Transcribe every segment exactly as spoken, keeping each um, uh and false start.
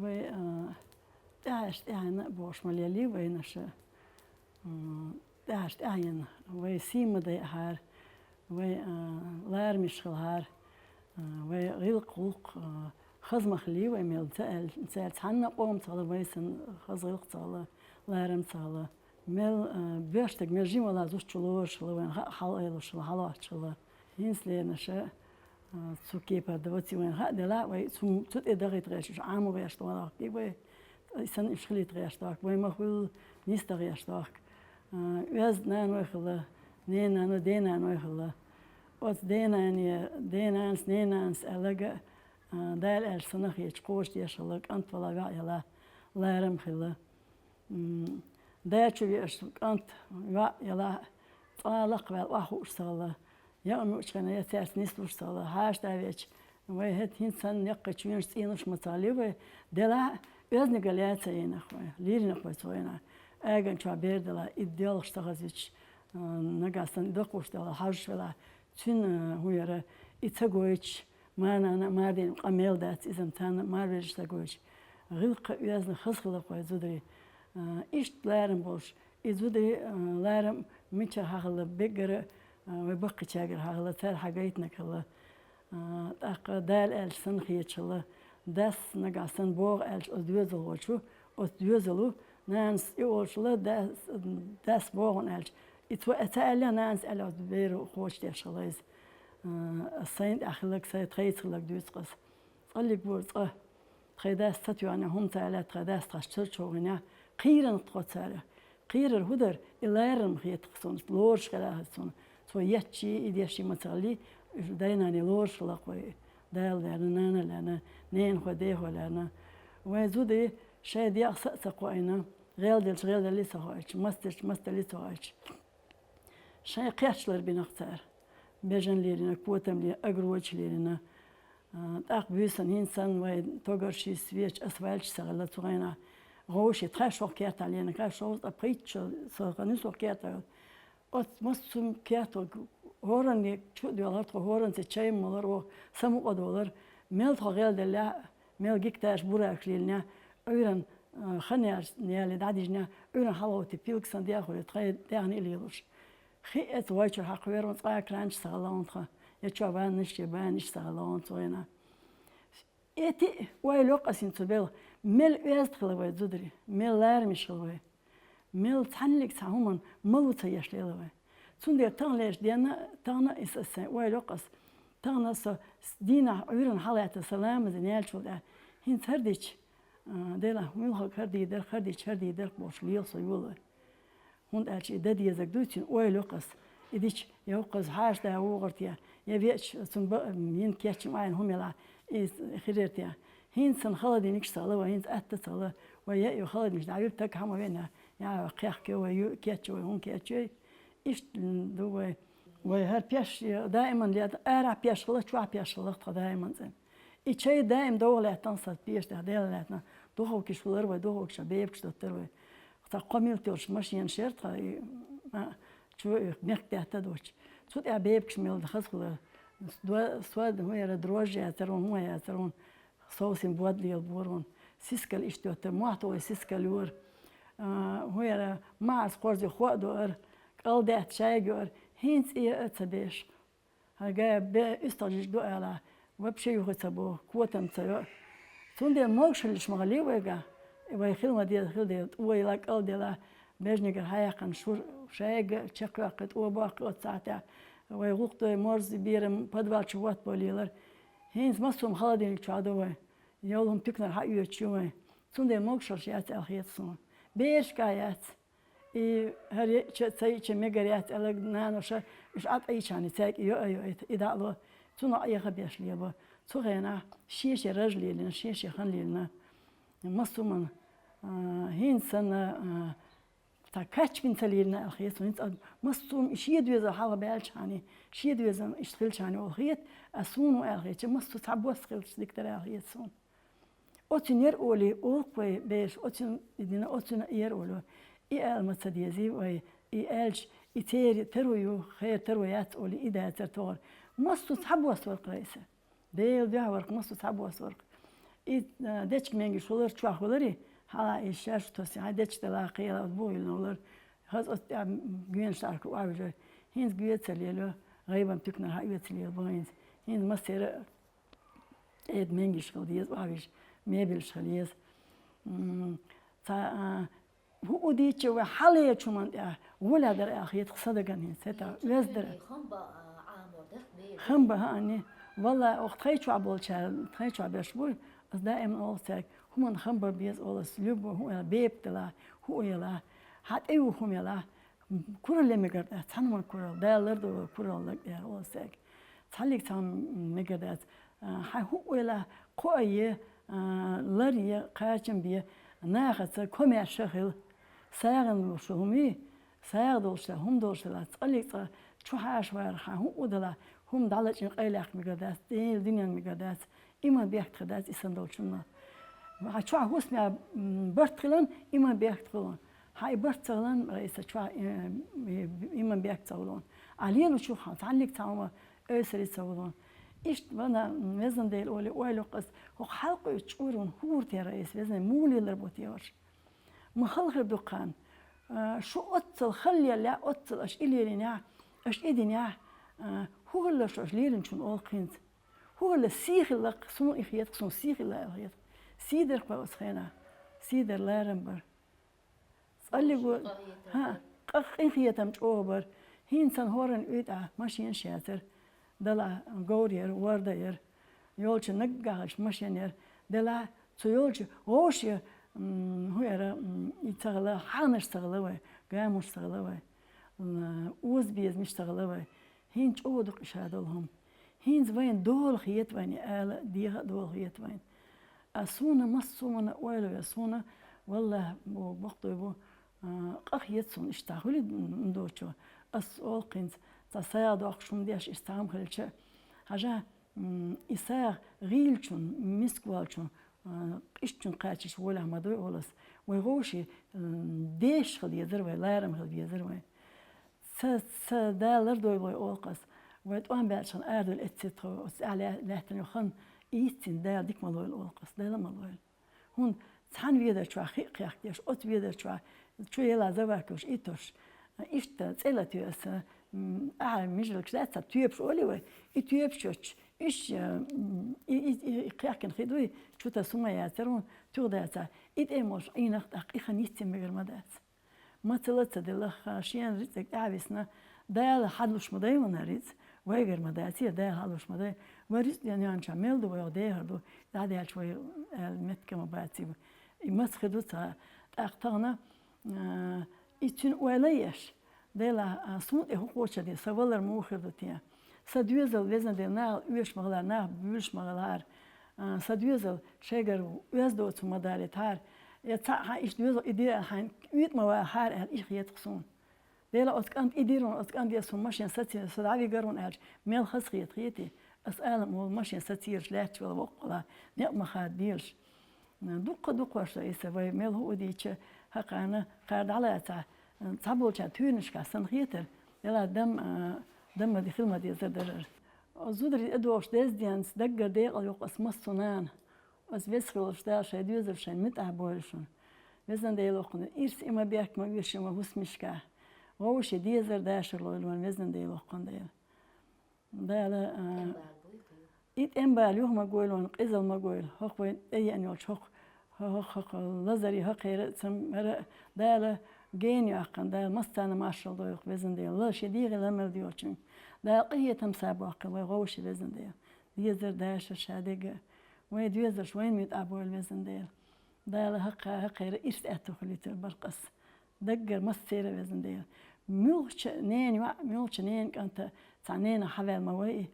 Вай, а, тӀаьхьаш тӀаьхьенна а бохуш ма лелий вайнаша. М, тӀаьхьаш тӀаьхьенна вай сий ма дайахьара, вай, а, ларамаш хилахьара, а, вай гӀиллакх-гӀуллакх, а, хаза ма хилий вай мел ца аьлла, цаьрца цхьанна а къоман ца хилла, вай санна хаза гӀиллакх ца хилла, ларам ца хилла. Мел, а, боьрша стаг мел жима валахь зудчо лоруш хилла, вайна хаа хьалаайъуш хилла, хьалоцуш хилла. ХӀинца лерина ша, а, цу кепара дан ваций вайна хаа делахь а, вай цу, цу тӀе дахийта гӀерташ, Ӏамо гӀерташ дохка вай, и санна уьш хилийта гӀерташ дохка, вай ма-хуьллу нисдан гӀерташ дохка. А, оьзда наной хилла, ненан наной, денан наной хилла. Оцу денане, денанас, ненанас аьлларг а, а, Дала аьлча санна хеташ кхочушдеш хилла, кӀант валахь, йоӀ ялахь, ларам хилла. М, даьчу веаш кӀант, йоӀ ялахь, цкъа лакхаваьлла охьахууш ца хилла, яа муьтӀахь хенахь я цаьрца нислуш ца хилла, хьашташ веча, вай хӀета хӀинца санна яккхий чоьнаш, цӀенош ма ца хилла вай, делахь а оьздангалла яц вай, лийринарг вай цу хенахь. Эган чохь бер делахь, и доьлхуш ца хазича, а, нагахь санна дакхуш делахь, хьожуш велахь, цуьнан, а, хӀун яра, и ца гойтуш, марнана а, мардена а къа мел дац, иза-м царна а марвежаш ца гойтуш. ГӀиллакх а, оьзда а хаза хилла-кх вай зударий. А, иштта ларам болуш, и зударий, а, ларам мичара хьахилла, беггара, а, вай баккхийчаьргара хьахилла, цара хьагайтинарг хилла. А, тӀаккха Дала аьлча санна хеташ хилла, дас нагахь санна богӀу аьлча оцу доьзалхочо, оцу доьзало, нанас и олуш хилла, дас, дас богӀу аьлча, и цо а ца аьлла, нанас аьлла, оцу беро кхочушдеш хилла иза. А, сайна тӀехь хилларг, сайн тхайца хилларг дуьйцу-кх ас. ЦӀаллиг вара цкъа. Тхайн дас ца тоьхна, хӀума ца аьлла, тхайн дас тхаьш чара чу гӀиъна, кхийрина-кх тхо цара. Кхерар хӀун дара, и ларам хета-кх суна, лоруш хилла-кх суна. Цо етташ, и деш ма ца хилла, уьш дай-наной лоруш хилла-кх вай. Дала лаьрна, нана лаьрна, ненахой, дехой лаьрна. Вайн зударий шайн дегӀ са а ца кхоийна, гӀелделча гӀелделлий ца хоуьйтуш, мацделча мацделлий ца хоуьйтуш. Шайн кхерч ларбина-кх цара. Бежан лелийнарг, котам лелийнарг, огородаш лелийнарг. А, тӀаккха буьйсанна хӀинца санна вай тогаршица веча, ас ваьлча ца хилла цу хенахь. ГӀовший тхаьш хӀокху кертахь лелийнарг, тхаьш хӀокху, ткъа пхийтта шо сан хан ю со хӀокху кертахь йолу. Оцу массо а керто хӀоранна чу а доьлхура тхо, хӀоранца чай а молура оха, самукъа а долура. Мел тхо гӀелделлехь а, мел гектараш буракаш лелийнехь а, Ӏуьйранна, а, хан яьлча, яле дӀадижинехь а, Ӏуьйранна хьалагӀоттий пилг санна дехур ю тхайн даьхни а лелош. Хи эца вайчуьра хьакхоьру, цкъа а кранчаш ца хилла-кх тхан, я чохь ваннаш, я баннаш ца хилла-кх цу хенахь. Эти а ойла йо-кх ас хӀинца цу белхан, мел оьзда хилла вай зударий, мел ларамаш хилла вай, мел цхьаьнниг цхьа хӀуманна мало ца еш лела вай. Цундела таханлерчу денна а, тахана а иза ас сайн ойла йо-кх ас, тахана со дийнахь Ӏуьйранна хьалаьцна, сан ламаз дина яьллачул тӀаьхьа, хӀинца хӀардича, а, делахь, муьлхарг хӀара дийр дара-кх, хӀара дича хӀара дийр дара-кх бохуш, лела со йолу вай. ХӀунда аьлча и дан дезарг дуй цуьнан ойла йо-кх ас. И дича, я хӀокхуза хьаша да вогӀур те, я веача цунна б-, йина кечйина Ӏайна хӀума елахь, иза хир яра те. ХӀинца санна холодильникаш ца хилла вай, хӀинца атта ца хилла вай, я и холодильникаш дӀаюьллу, таг хьа ма веана, я кхехкайо вай, ю-, кечйо вай, хӀун кечйой. Иштта ду вай. Вай хӀара пеш, я, даиман лета, арахь пеш хилла, чохь пеш хилла тхан даиман цӀена. И чай даим довха лаьттина сан пешан тӀехь, Дела лаьттина. Духовкаш хилара вай, духовкаш чохь бепигаш доттура вай. Цхьа кхо милла йолуш машенаш яра тхан, и, а, чу и мехкдаьтта а доцуш. Цу тӀехь бепигаш мел хаза хилла. До-, сод, хӀун яра, дрожжи яцара вон, хӀун яцара вон, совсем бод лелабора вон. Сискал иштта йоттура, мохь тохий сискал йора. А, хӀун яра, маьхьарца кхорзе хо а доара, кӀалдаьтта шайга йоара. ХӀинца и а ца беш. Хьан гай бе уьстагӀ жижиг ду ала, вообще юхи ца боху, котам ца йо. Цундела могушаллаш ма хилла вайгахь, вай хила ма деза, хила дела, тӀо йила, кӀал дела, бежнигара хьаяьккхина шура шайга чекхйоккхий, тӀо боккхий оцу сахьтехь, вай гӀуллакх дой, морзе, берам подвал чу хӀоттабой лелара. ХӀинца массо а холодильник чохь ду вай, йолу хӀума туьканара хьаоьцуш ю вай. Цундела могушаллаш яц аьлла хета суна. Берашка яц. И хӀара йиъча а, ца йиъча а мегар яц аьлла, наноша уьш Ӏа тӀе йичхьана, цаьрга и йо а йо, и дӀа а ло, цунах Ӏеха беш лелабо. Цу хенахь шен-шен раж лелийна, шен-шен хан лелийна. Массо а хӀуманна, а, хӀинца санна, а, цхьа качбина ца лелийна аьлла хета суна, хӀинца а массо а хӀума и шен доьзал хьалха баьлчхьана, шен доьзал иштта хилчхьана олу хета, а суна аьлла хетча, массо а цхьабосса хилча дика дара аьлла хета суна. Оцуьнан яра олий, олу-кх вай бераш, оцуьнан и дина, оцуьнан яра олий. И ала ма ца дезий вай, и аьлча, и церан таро ю, хера таро яц олий, и дацара тохара. Массо а цхьабосса вара-кх райса. Делан дуьхьа вара-кх, массо а цхьабосса вара-кх. И, а, дечка менгиш хулар, чохь хулари, хьала и шаьш тосси, хьай дечка дала кхела, бу йилна хулар. Хаза оцу тӀехь генаш тӀарка охьавижар. ХӀинца гоьца лело, гӀайбан туькнар хьаоьца лело бу хӀинца. ХӀинца массера а тӀеда менгиш хила деза, охьавижа мебелаш хила еза. М, цхьа, а, хӀуъу дийча вай хьалаечу хӀуманна тӀехь гӀоле дара аьлла хетах сан дагана хӀинца, хӀета оьздар. Хам ба, а, Ӏамор дах бе. Хам ба, хӀаъ, не. Валла, оха тхай чохь болчара, тхай чохь берш буй, ас даим олу цаьрга, хӀуманна хам бан беза олу ас, любой хӀуъу яла, бепиг дала, хӀуъу яла, хьан тӀе ю хӀума яла, куралла мегар дац, цхьана хӀуманна куралла, Дала лардойла куралла лаг дера олу ас цаьрга. Цхьаллиг цхьа хӀума мегар дац, а, хьан хӀуъу яла, кхоа е, а, лар е, кхачам бе, нахаца комаьрша хила, сагӀина луш хӀума ю, сагӀа долуш дела, хӀума долуш дела, цкъаллиг цкъа чу хьаша вара, хьан хӀуъу дала, хӀума дӀалачкъийна къайлаьхка мегар дац, Делан дуьненна мегар дац, иман бехк хир дац, и санна долчунна. Хьан чохь хӀусамехь, м, барт хилан, иман бехк хилан. Хьан и барт ца хилан, Раиса, чохь, э, э, иман бехк ца хилан. Ахьа лелучух хьан цхьанниг цхьа хӀума ойсаре ца хилан. Иштта вана, м, везан Дела олий, ойла йоккху ас, хӀокху хьалкхуьучу чкъуран хӀун гур те, Раиса, везан, муха лелар бу те аша? Ма хала хир ду кхарна. А, шу оццал хала лелла, оццал аша и лелийнехь, аша и динехь, а, хӀун хилла шу аша лелийначунна олу хӀинца? ХӀун хилла сий хилла-кх, суна и хета-кх, суна сий хилла аьлла хета-кх. Сий дара-кх вай оцу хенахь. Сий дара, ларам бара. Цкъаллиг ву, хӀаъ, къа-, къинхетам чӀогӀа бара. ХӀинца сан хӀоранна уьйтӀахь машенаш яцара. Делахь говр яра, ворда яра. Йолчу наггахь машен яра. Делахь цу йолчу вовшийн, м, хӀун яра, м, и ца хилла, хьанаш ца хилла вай, гамуш ца хилла вай, м, озабезамаш ца хилла вай. ХӀинца чӀогӀа ду-кх и шадолу хӀума. ХӀинца вайна дола хета вайна и ала, деха а дола хета вайна. А суна массо а хӀуманна ойла ве, суна, валлахӀи, боху, бакъдой бу, а, къа хета суна иштта хуьлий м доцучо. Ас олу-кх хӀинца, цхьа сагӀа доккхуш хӀума деш, иштта цхьа хӀума хилча а, хьажа, м, и сагӀа гӀийлачун, мискаволчун, а, къистачун кхачийча волехь ма дуй олу ас. Вай вовшийн, м, дезаш хила дезара вай, ларам хила дезара вай. Ца, ца Дала лардойла вай олу-кх ас. Вай тӀом баьлчхьана арадовла эцци тхо, оцу тӀехь лаьттина йолу хан, и йиццина Дала дика ма лойла олу-кх ас, Дала ма лойла. ХӀунда цхьана ведар чохь хи а кхехкадеш, оцу ведар чохь чу яла заваркаш и тосуш, иштта цӀе латоь аса, м, ахьа мижалгаш дац, цхьа тоьпаш олий вай, и тоьпаш йоцуш, уьш, м, и, и, и, и кхехкина хи дуй, чу таса хӀума яцара хӀун, туьха дацахь, и тӀе молуш Ӏийнах тӀаккха и хан йиццина мегар ма дац. Ма ца ла ца делахь, шена рицкъиг тӀаьхьа висна, Дала хьалуш ма дай вайна рицкъ, вайгара ма дац, я Дала хьалуш ма дай. Вай рицкъ ден йоьнча мел ду, вай дехар ду, дӀадаьлча вай, аьлла, меттиг ма баций. И маца хир ду ца, тӀаккха тахана, а, и цуьнан ойла еш. Дела, а, суна тӀе хӀун кхочур ду, сан валар муха хир ду те? Сан доьзал, везан Дела, нахала оьшуш ма хилара, наха буьйлуш ма хилара. А, сан доьзал шайгара оьзда доцу ма далийтахьара. Я цхьаъ хьан иштта доьзал и де аьлла, хьайн уьйтӀа ма вахахьара аьлла, и хета-кх суна. Дела, оцу кӀанта и дира ван, оцу кӀанта деза хӀума машен сацийра, со дӀавигар ван аьлча, мел хаза хета, хетий? Ас алам волу машен сацийраш лаьтташ вала воккхула, некъ ма хадделаш. Дуккха а дукхош ду иза, вай мел хӀуъу дийча, хӀокхарна кхара дӀалаца, цхьаболчарна туьйранашкахь санна хетара, дела дам, а, дам ма ди-, хила ма дезар дарар. Зударий тӀедогӀуш деза денца даггара декъала йоккху ас массо а нана. Ас веза хилалаш Дала шайн доьзалш шайна муьтӀахь бойла шуна. Везан Дела, воккхун, ирс и ма бехк ма оьшу ма хӀусамашкахь. Вовшийн дезар дашар лойла ван, везан Дела, воккхун Дела. Дала, а, и тӀембала юха ма гойла ван, къизал ма гойла. ХӀокху вайн тӀееана йолчу хӀокху, хӀо-, хӀо-, хӀокху лазаре хӀокхера а ца мара а Дала гена йоккхун, Дала массарна маршалла дойла, везан Дела. Ла шен дегӀан ламел доьлчуьнга. Дала къинхетам сабоккхийла вай вовшийн, везан Дела. Дезар дашар ша дега. Вайн доьзалш вайна муьтӀахь бойла, везан Дела. Дала хӀокху-, хӀокхера ирс аьтту хилийтира баркъас. Даггара массеран а, везан Дела. Муьлххачу ненан йоӀ, муьлххачу ненан кӀанта цхьа ненан хьаваьлла ма вай и.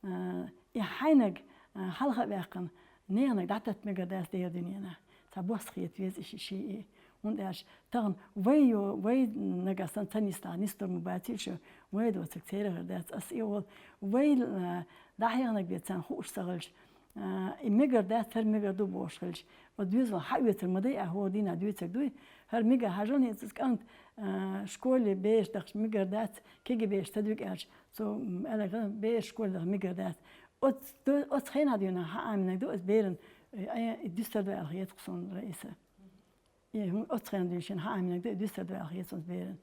А, и хьайнаг, а, хьалха а ваьккхина, неханаг дӀататта мегар дац Делан дуьненахь. Цхьа бос хета веза и ши, ши и. ХӀунда аьлча тахана вай йо-, вай нагахь санна ца нислахь, нислур ма баций шу, вай доцург церан хир дац. Ас и олу, вай, а, дӀахьехнарг бен царна хууш ца хилча, а, и мегар дац, хӀара мегар ду бохуш хилча, оцу доьзална хьаоьцур ма дай ахь, хӀора дийнахь дуьйцург дуй. ХӀара мегар хьажал хӀинца иза кӀант, а, школе бераш дахча мегар дац, кегий бераш ца дуьгу аьлча, цо, м, аьлла, бераш школе даха мегар дац. Оцу, оцу хенахь дуьйна хьан Ӏамийнарг ду аса беран Э, ай, и дуьстарда ваьлла хета-кх суна, Раиса. И хӀун оццу хенахь дуьйна шен хьан Ӏамийнарг ду, и дуьстарда ваьлла хета суна беран.